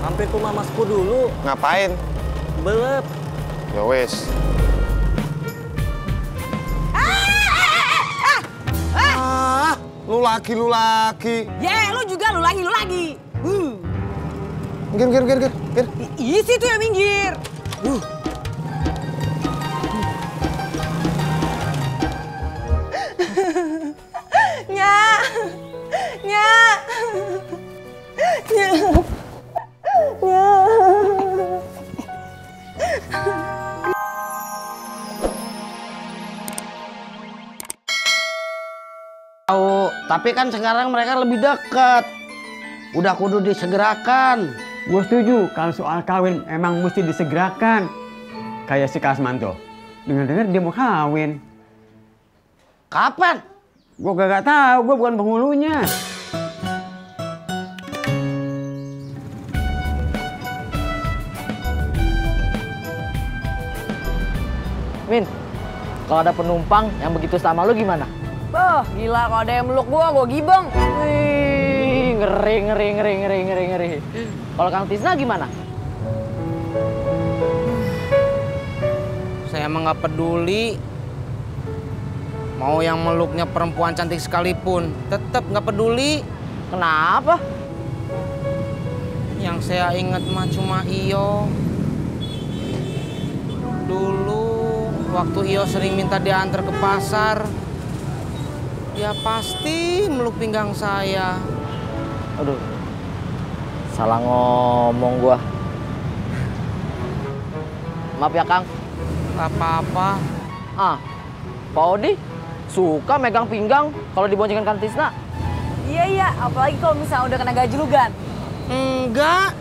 Mampir ke rumah Masku dulu. Ngapain? Belep. Ya wes. Lu lagi. Ya, lu juga lu lagi. Minggir. Iya sih tuh yang minggir. Nyak. Tahu, tapi kan sekarang mereka lebih dekat. Udah kudu disegerakan. Gue setuju kalau soal kawin emang mesti disegerakan. Kayak si Kasmanto. Dengar-dengar dia mau kawin. Kapan? Gue gak tahu, gue bukan penghulunya. Min, kalau ada penumpang yang begitu sama lu gimana? Gila kalau ada yang meluk gua gibeng. Wih, ngeri. Kalau Kang Tisna gimana? Saya emang nggak peduli. Mau yang meluknya perempuan cantik sekalipun, tetap nggak peduli. Kenapa? Yang saya ingat mah cuma Iyo. Dulu waktu Iyo sering minta diantar ke pasar, dia pasti meluk pinggang saya. Aduh, salah ngomong gua. Maaf ya Kang. Gak apa-apa. Pak Odi suka megang pinggang kalau diboncengin Kang Tisna. Iya, apalagi kalau misalnya udah kena gajlugan. Enggak.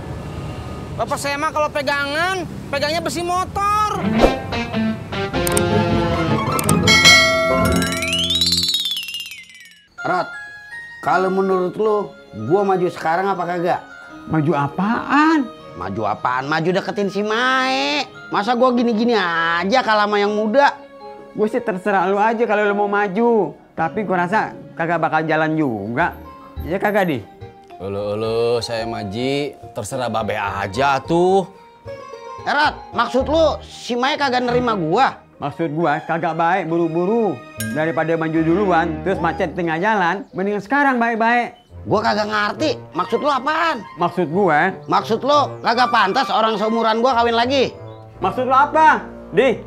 Bapak saya mah kalau pegangnya besi motor. Rod, kalau menurut lu, gua maju sekarang apa kagak? Maju apaan? Maju apaan? Maju deketin si Mae. Masa gua gini-gini aja kalah sama yang muda? Gue sih terserah lu aja kalau lu mau maju. Tapi gue rasa kagak bakal jalan juga. Ya kagak di? Ulu, saya Maji. Terserah babe aja tuh. Rod, maksud lu si Mae kagak nerima gua? Maksud gua kagak baik buru-buru. Daripada maju duluan terus macet tengah jalan, mendingan sekarang baik-baik. Gua kagak ngerti. Maksud lu apaan? Maksud gua, Maksud lu kagak pantas orang seumuran gua kawin lagi? maksud lu apa? Di.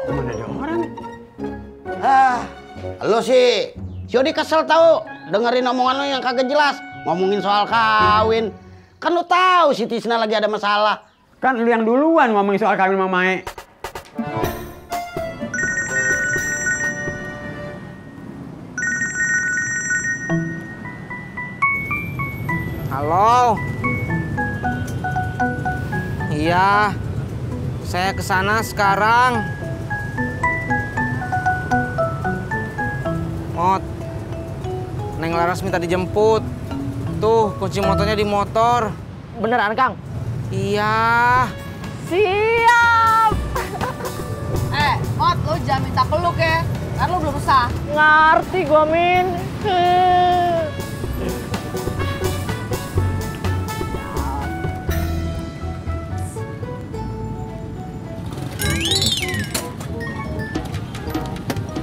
Mana ada orang? Lu sih, si Odi kesel tau dengerin omongan lu yang kagak jelas. Ngomongin soal kawin. Kan lu tahu si Tisna lagi ada masalah. Kan lu yang duluan ngomongin soal kawin sama Mae. Halo. Iya. Saya kesana sekarang. Mot. Neng Laras minta dijemput. Tuh, kunci motornya di motor. Beneran Kang? Iya. Siap. Mot, lu jangan minta peluk ya. Kan lu belum sah. Ngerti gua Min.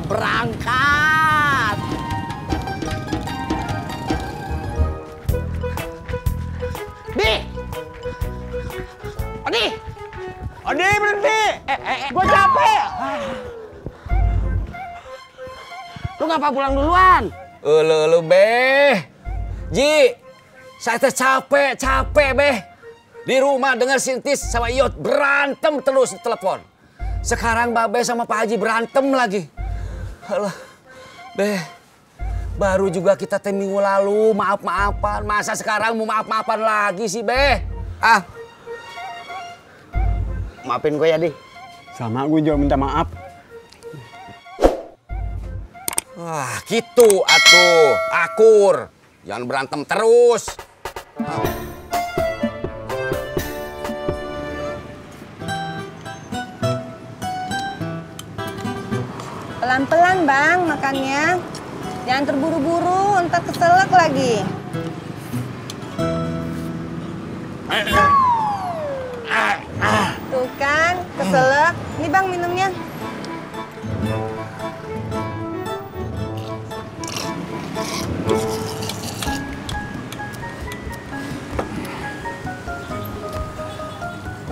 Berangkat. Odi berhenti. Gua capek. Lu ngapa pulang duluan? Ulu, Beh. Ji, saya teh capek, Beh. Di rumah dengar Sintis sama Iyot berantem terus di telepon. Sekarang Babe sama Pak Haji berantem lagi. Alah, Beh. Baru juga kita teh minggu lalu maaf-maafan. Masa sekarang mau maaf-maafan lagi sih, Beh? Maafin gue ya, Di. Sama gue juga minta maaf. Wah, gitu atuh. Akur. Jangan berantem terus. Pelan-pelan Bang makannya. Jangan terburu-buru, ntar keselak lagi. Tuh kan, keselak. Ini Bang minumnya.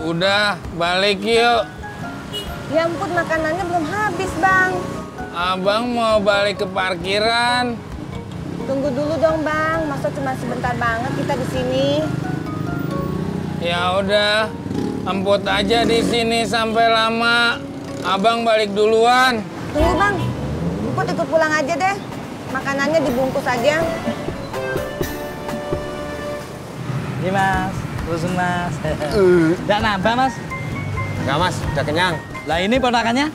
Udah, balik yuk. Ya ampun, makanannya belum habis, Bang. Abang mau balik ke parkiran. Tunggu dulu dong, Bang. Masa cuma sebentar banget kita di sini. Ya udah, emput aja di sini sampai lama. Abang balik duluan. Tunggu, Bang. Emput ikut pulang aja deh. Makanannya dibungkus aja. Ini Mas, terusin Mas. Nggak nambah Mas? Enggak mas, udah kenyang. Lah ini ponakannya?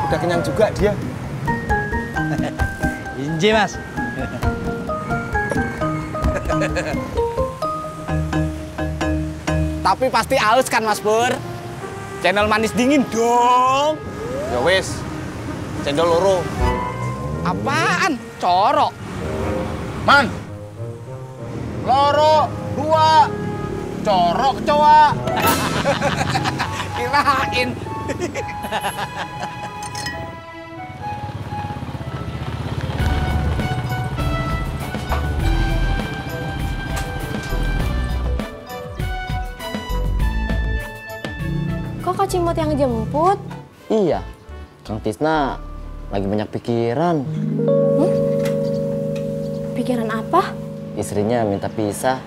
Udah kenyang juga dia. Inji Mas. Tapi pasti haus kan Mas Pur? Channel manis dingin dong. Ya wis, cendol loro. Apaan? Corok. Man, loro, 2, corok kecoa. Kirain. Kok Kak Cimot yang jemput? Iya, Kang Tisna lagi banyak pikiran. Pikiran apa? Istrinya minta pisah.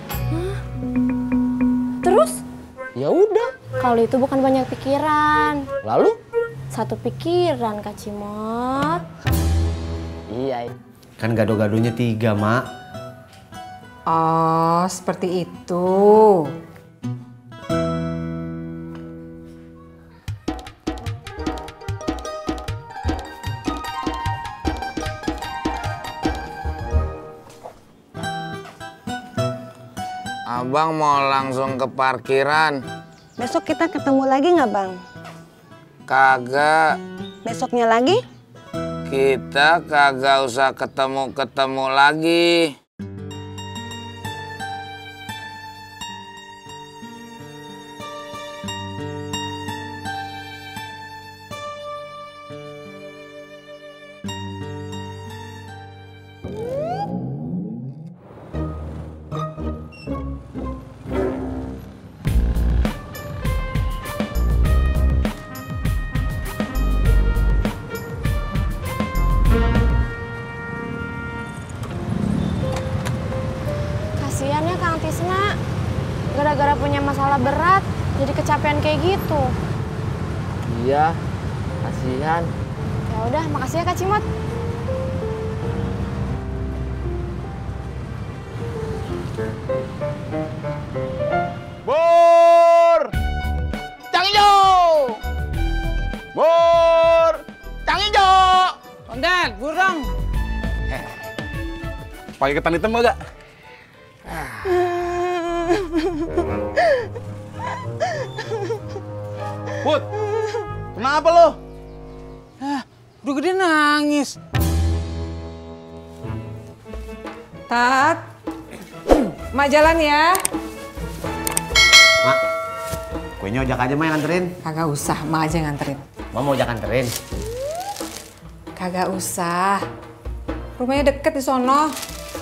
Terus? Ya udah. Kalau itu bukan banyak pikiran. Lalu? Satu pikiran Kak Cimot. Iya. Kan gado-gadonya 3, Mak. Oh, seperti itu. Abang mau langsung ke parkiran. Besok kita ketemu lagi nggak, Bang? Kagak. Besoknya lagi? Kita kagak usah ketemu-ketemu lagi. Kasian ya Kang Tisna. Gara-gara punya masalah berat, jadi kecapean kayak gitu. Iya, kasihan. Ya udah, makasih ya Kak Cimot. Bur! Cang Ijo! Bur! Cang Ijo! Ondet, burung. Pakai ketan hitam enggak? Put, kenapa lo? Udah gede nangis. Tat, Mak jalan ya. Mak, kuenya ojak aja, Mak, yang nganterin. Kagak usah, Mak aja nganterin. Mak mau ojak nganterin? Kagak usah. Rumahnya deket di sono.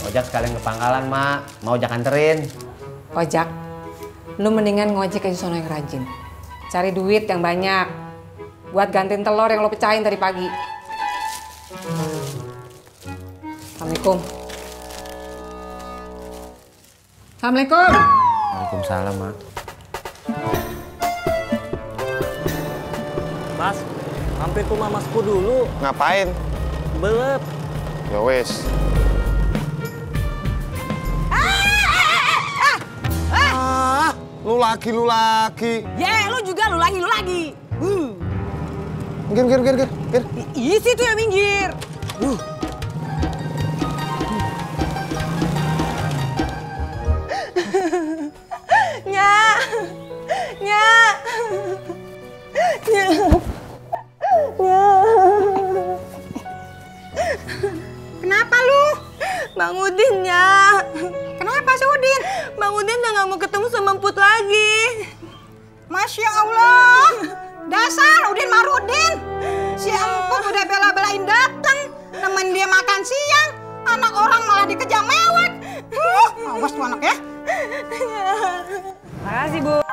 Ojak sekalian ke pangkalan, Mak. Mau ojak nganterin. Ojak, lu mendingan ngojek aja sono yang rajin. Cari duit yang banyak. Buat gantiin telur yang lo pecahin tadi pagi. Assalamualaikum. Assalamualaikum. Waalaikumsalam, Mak. Mas, mampir ke rumah Mas Pur dulu. Ngapain? Belep. Ya wis. Lu lagi. Ya, lu juga lu lagi. Minggir. Isi tuh yang minggir. Kenapa lu? Bang Udin ya. Kenapa sih Udin? Bang Udin udah nggak mau ketemu sama Emput lagi. Masya Allah, dasar Udin Marudin. Si Emput udah bela-belain dateng, nemenin dia makan siang. Anak orang malah dikejar mewek. Awas tuh anak ya. Makasih, Bu.